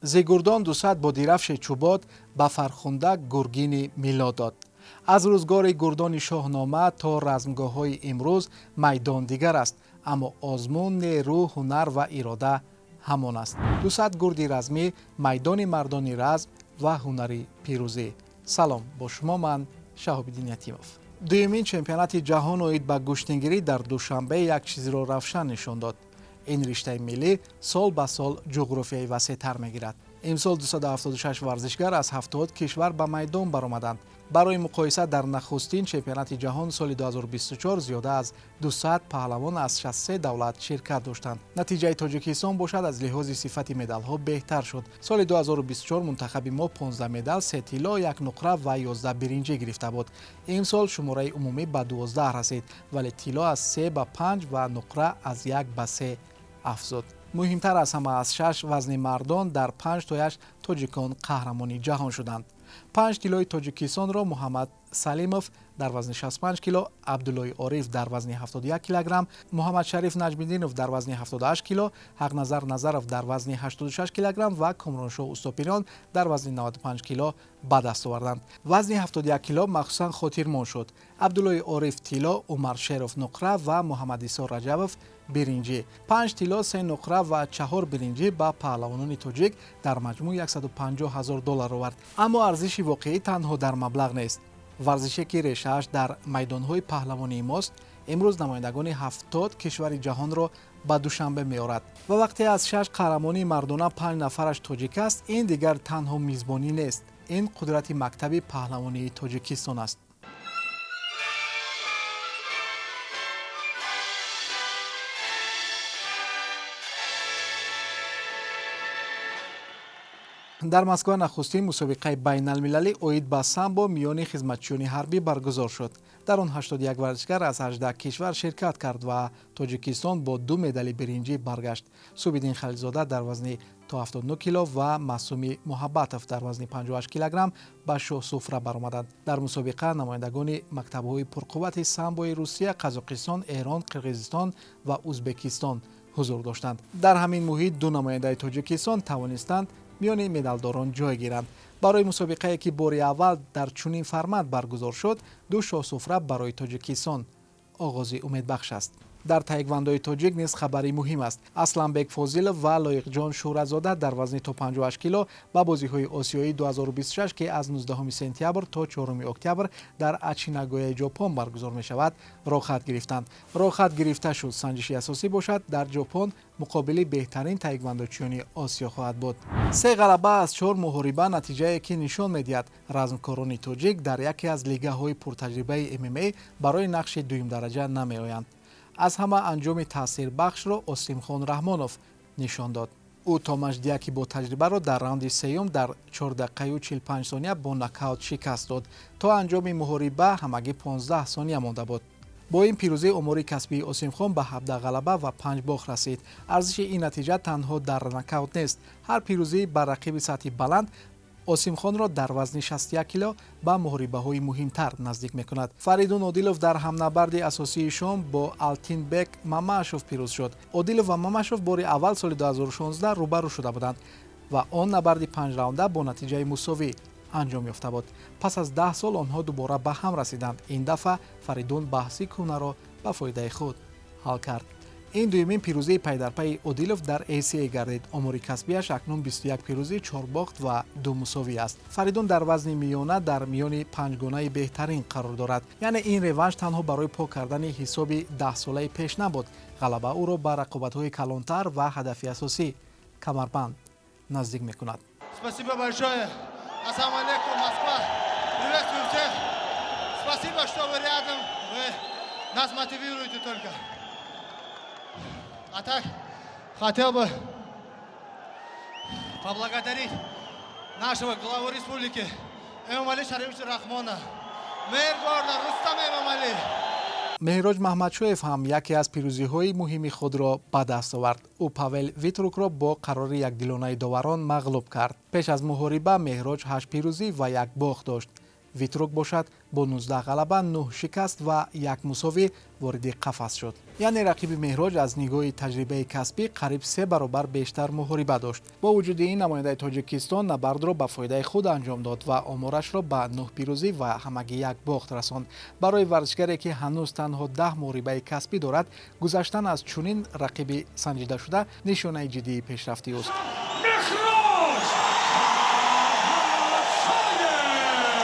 Зи гурдон 200 бо дирафши чӯбод ба фархунда гургини милло дод. Аз рӯзгори гурдони Шоҳнома то размгоҳҳои имрӯз майдон дигар аст, аммо озмун, нерӯ, ҳунар ва ирода ҳамон аст. 200 гурди размӣ, майдони мардони разм ва ҳунари пирӯзӣ. Салом, бо шумо ман Шаҳобиддин Ятимов. Дуюмин чемпионати ҷаҳон оид ба гӯштингирӣ дар Душанбе як чизро равшан нишон дод. Ин риштаи миллӣ сол ба сол ҷуғрофияи васеътар мегирад. Имсол 276 варзишгар аз 70 кишвар ба майдон баромаданд. Барои муқоиса, дар нахустин чемпионати ҷаҳон соли 2024 зиёда аз 200 паҳлавон аз 63 давлат ширкат доштанд. Натиҷаи Тоҷикистон бошад, аз лиҳози сифати медалҳо беҳтар шуд. Соли 2024 мунтахаби мо 15 медал, се тилло, як нуқра ва 11 биринҷӣ гирифта буд. Имсол шумораи умумӣ ба 12 расид, вале тилло аз се ба панҷ ва нуқра аз як ба се афзуд. Муҳимтар аз ҳама, аз шаш вазни мардон дар панҷ тояш тоҷикон қаҳрамони ҷаҳон шуданд. Панҷ тиллои Тоҷикистонро Муҳаммад Салимов дар вазни 65 кило, Абдуллои Ориф дар вазни 71 килограмм, Муҳаммадшариф Наҷмиддинов дар вазни 78 кило, Ҳақназар Назаров дар вазни 86 килограмм ва Комроншоҳ Устопирён дар вазни 95 кило ба даст оварданд. Вазни 71 кило махсусан хотирмон шуд. Абдуллои Ориф тилло, Умар Шеров нуқра ва Муҳаммадисо Раҷабов биринҷӣ. Панҷ тилло, се нуқра ва чаҳор биринҷӣ ба паҳлавонони тоҷик дар маҷмӯъ 150 ҳазор доллар овард. Аммо арзиши воқеӣ танҳо дар маблағ нест. Варзише ки решааш дар майдонҳои паҳлавонии мост, имрӯз намояндагони 70 кишвари ҷаҳонро ба Душанбе меорад. Ва вақте аз шаш қаҳрамонии мардона панҷ нафараш тоҷик аст, ин дигар танҳо мизбонӣ нест, ин қудрати мактаби паҳлавонии Тоҷикистон аст. Дар Москва нахустин мусобиқаи байналмилалӣ оид ба самбо миёни хизматчиёни ҳарбӣ баргузор шуд. Дар он 81 варзишгар аз 18 кишвар ширкат кард ва Тоҷикистон бо ду медали биринҷӣ баргашт. Субиддин Халилзода дар вазни то 79 кило ва Маъсуми Муҳаббатов дар вазни 58 килограмм ба шоҳсуфра баромаданд. Дар мусобиқа намояндагони мактабҳои пурқуввати самбои Русия, Қазоқистон, Эрон, Қирғизистон ва Узбекистон ҳузур доштанд. Дар ҳамин муҳит ду намояндаи Тоҷикистон тавонистанд миёни медалдорон ҷой гиранд. Барои мусобиқае ки бори аввал дар чунин формат баргузор шуд, ду шоҳсуфра барои Тоҷикистон оғози умедбахш аст. Дар таеквандои тоҷик низ хабари муҳим аст. Асланбек Фозилов ва Лоиқҷон Шӯҳратзода дар вазни то 58 кило ба бозиҳои осиёии 2026, ки аз 19 сентябр то 4 октябр дар Ачинагояи Ҷопон баргузор мешавад, роҳхат гирифтанд. Роҳхат гирифта шуд. Санҷиши асосӣ бошад, дар Ҷопон муқобили беҳтарин таеквандочиёни Осиё хоҳад буд. Се ғалаба аз чор муҳориба, натиҷае ки нишон медиҳад, размкорони тоҷик дар яке аз лигаҳои пуртаҷрибаи ММА барои нақши дуюмдараҷа намеоянд. Аз ҳама анҷоми таъсирбахшро Осимхон Раҳмонов нишон дод. Ӯ Томаш Дияки бо таҷрибаро дар раунди сеюм дар 4 дақиқаю 45 сония бо нокаут шикаст дод. То анҷоми муҳориба ҳамагӣ 15 сония монда буд. Бо ин пирӯзӣ омори касбии Осимхон ба 17 ғалаба ва панҷ бохт расид. Арзиши ин натиҷа танҳо дар нокаут нест. Ҳар пирӯзӣ бар рақиби сатҳи баланд Осимхонро дар вазни 61 кило ба муҳорибаҳои муҳимтар наздик мекунад. Фаридун Одилов дар ҳамнабарди асосии шом бо Алтинбек Мамашов пирӯз шуд. Одилов ва Мамашов бори аввал соли 2016 рӯбарӯ шуда буданд ва он набарди панҷраунда бо натиҷаи мусовӣ анҷом ёфта буд. Пас аз 10 сол онҳо дубора ба ҳам расиданд. Ин дафъа Фаридун баҳси кӯҳнаро ба фоидаи худ ҳал кард. Ин дуюмин пирӯзии пайдарпайи Одилов дар ACA гардид. Омори касбиаш акнун 21 пирӯзӣ, чор бохт ва ду мусовӣ аст. Фаридун дар вазни миёна дар миёни панҷгонаи беҳтарин қарор дорад. Яъне ин реванш танҳо барои пок кардани ҳисоби даҳсолаи пеш набуд. Ғалаба ӯро ба рақобатҳои калонтар ва ҳадафи асосӣ, камарбанд, наздик мекунад. Спасибо большое. Ассаламу алейкум, Москва. Приветствую всех. Спасибо, что вы рядом. Вы нас мотивируете только. А так, хотел бы поблагодарить нашего главу республики Эмомали Шарифовича Рахмона, мэр города Рустам Эмомали. Меҳроҷ Маҳмадшоев ҳам яке аз пирӯзиҳои муҳими худро ба даст овард. Ӯ Павел Витрукро бо қарори якдилонаи доварон мағлуб кард. Пеш аз муҳориба Меҳроҷ ҳашт пирӯзӣ ва як бохт дошт. Витрук бошад, бо 19 ғалаба, 9 шикаст ва як мусовӣ вориди қафас шуд. Яъне рақиби Меҳроҷ аз нигоҳи таҷрибаи касбӣ қариб се баробар бештар муҳориба дошт. Бо вуҷуди ин, намояндаи Тоҷикистон набардро ба фоидаи худ анҷом дод ва оморашро ба 9 пирӯзӣ ва ҳамагӣ як бохт расонд. Барои варзишгаре, ки ҳанӯз танҳо 10 муҳорибаи касбӣ дорад, гузаштан аз чунин рақиби санҷидашуда нишонаи ҷиддии пешрафти ӯст. Мехроҷ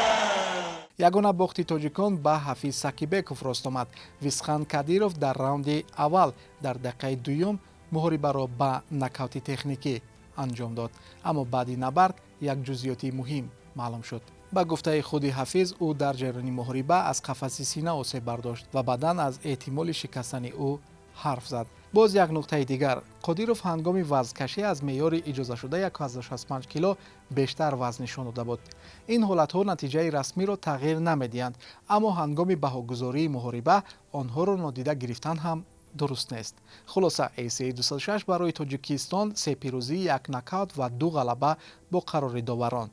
Мамадшоев! Ягона бохти тоҷикон ба Ҳафиз Сакибеков рост омад. Висхан Кадиров дар раунди аввал дар дақиқаи дуюм муҳорибаро ба нокаути техникӣ анҷом дод, аммо баъди набард як ҷузъиёти муҳим маълум шуд. Ба гуфтаи худи Ҳафиз, ӯ дар ҷараёни муҳориба аз қафаси сина осеб бардошт ва баъдан аз эҳтимоли шикастани ӯ ҳарф зад. Боз як нуқтаи дигар: Қодиров ҳангоми вазнкашӣ аз меъёри иҷозашуда 1,65 кило бештар вазн нишон дода буд. Ин ҳолатҳо натиҷаи расмиро тағйир намедиҳанд, аммо ҳангоми баҳогузории муҳориба онҳоро нодида гирифтан ҳам дуруст нест. Хулоса, ACA 206 барои Тоҷикистон се пирӯзӣ, як нокаут ва ду ғалаба бо қарори доварон.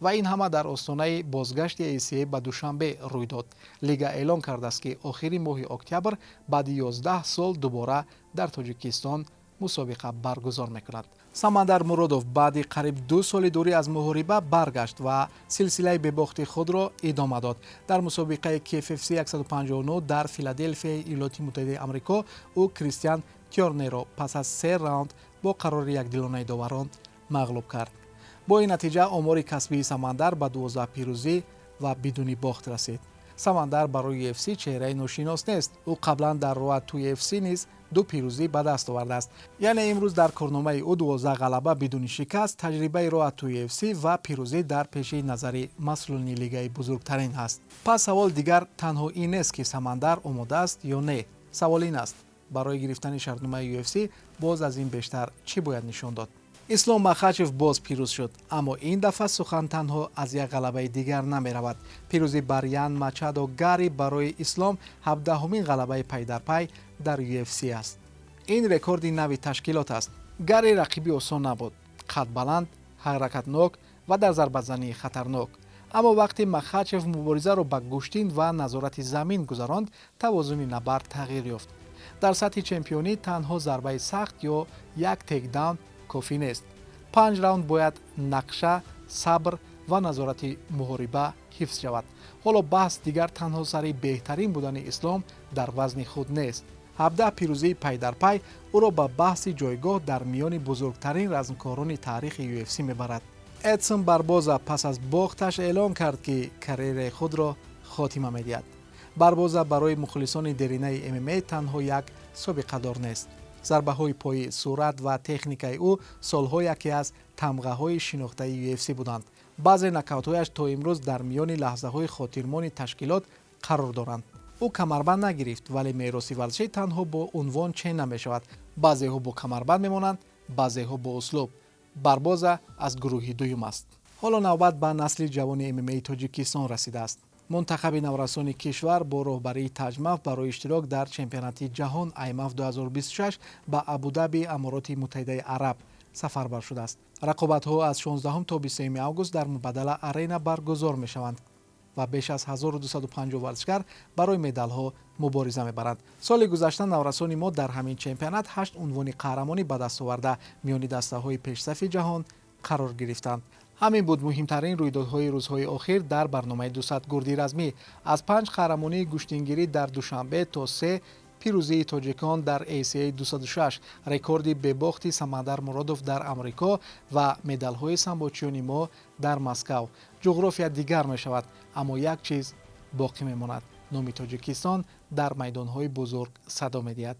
Ва ин ҳама дар остонаи бозгашти ACA ба Душанбе рӯй дод. Лига эълон кардааст, ки охири моҳи октябр баъди 11 сол дубора дар Тоҷикистон мусобиқа баргузор мекунад. Самандар Муродов баъди қариб 2 соли дурӣ аз муҳориба баргашт ва силсилаи бебохти худро идома дод. Дар мусобиқаи KFC 159 дар Филаделфияи Иёлоти Муттаҳидаи Амрико ӯ Кристиан Тёрнеро пас аз се раунд бо қарори якдилонаи доварон мағлуб кард. Бо ин натиҷа омори касбии Самандар ба 12 пирӯзӣ ва бидуни бохт расид. Самандар барои UFC чеҳраи ношинос нест. Ӯ қаблан дар Road to UFC низ ду пирӯзӣ ба даст овардааст. Яъне имрӯз дар корномаи ӯ 12 ғалаба бидуни шикаст, таҷрибаи Road to UFC ва пирӯзӣ дар пеши назари масъулони лигаи бузургтарин ҳаст. Пас савол дигар танҳо ин нест, ки Самандар омода аст ё не. Савол ин аст: барои гирифтани шартномаи UFC боз аз ин бештар чӣ бояд нишон дод? Ислом Махачев боз пирӯз шуд, аммо ин дафъа сухан танҳо аз як ғалабаи дигар намеравад. Пирӯзӣ бар Ян Мачадо Гари барои Ислом 17-ҳумин ғалабаи пайдарпай дар UFC аст. Ин рекорди нави ташкилот аст. Гари рақиби осон набуд: қадбаланд, ҳаракатнок ва дар зарбазании хатарнок. Аммо вақте Махачев муборизаро ба гӯштин ва назорати замин гузаронд, тавозуни набард тағйир ёфт. Дар сатҳи чемпионӣ танҳо зарбаи сахт ё як тейкдаун кофӣ нест. Панҷ раунд бояд нақша, сабр ва назорати муҳориба ҳифз шавад. Ҳоло баҳс дигар танҳо сари беҳтарин будани Ислом дар вазни худ нест. 17 пирӯзии пайдарпай ӯро ба баҳси ҷойгоҳ дар миёни бузургтарин размкорони таърихи UFC мебарад. Эдсон Барбоза пас аз бохташ эълон кард, ки карьераи худро хотима медиҳад. Барбоза барои мухлисони деринаи ММА танҳо як собиқадор нест. Зарбаҳои поӣ, суръат ва техникаи ӯ солҳо яке аз тамғаҳои шинохтаи UFC буданд. Баъзе нокаутҳояш то имрӯз дар миёни лаҳзаҳои хотирмони ташкилот қарор доранд. Ӯ камарбанд нагирифт, вале мероси варзишӣ танҳо бо унвон чен намешавад. Баъзеҳо бо камарбанд мемонанд, баъзеҳо бо услуб. Барбоза аз гурӯҳи дуюм аст. Ҳоло навбат ба насли ҷавони ММАи Тоҷикистон расидааст. Мунтахаби наврасони кишвар бо роҳбарии Таҷмаф барои иштирок дар чемпионати ҷаҳон IMMAF 2026 ба Абудаби, Амороти Муттаҳидаи Араб сафарбар шудааст. Рақобатҳо аз 16 то 23 август дар Мубадала Арена баргузор мешаванд ва беш аз 1250 варзишгар барои медалҳо мубориза мебаранд. Соли гузашта наврасони мо дар ҳамин чемпионат ҳашт унвони қаҳрамонӣ ба даст оварда, миёни дастаҳои пешсафи ҷаҳон қарор гирифтанд. Ҳамин буд муҳимтарин рӯйдодҳои рӯзҳои охир дар барномаи 200 гурди размӣ: аз панҷ қаҳрамонии гӯштингирӣ дар Душанбе то се пирӯзии тоҷикон дар ACA 206, рекорди бебохти Самандар Муродов дар Амрико ва медалҳои самбочиёни мо дар Москав. Ҷуғрофия дигар мешавад, аммо як чиз боқӣ мемонад: номи Тоҷикистон дар майдонҳои бузург садо медиҳад.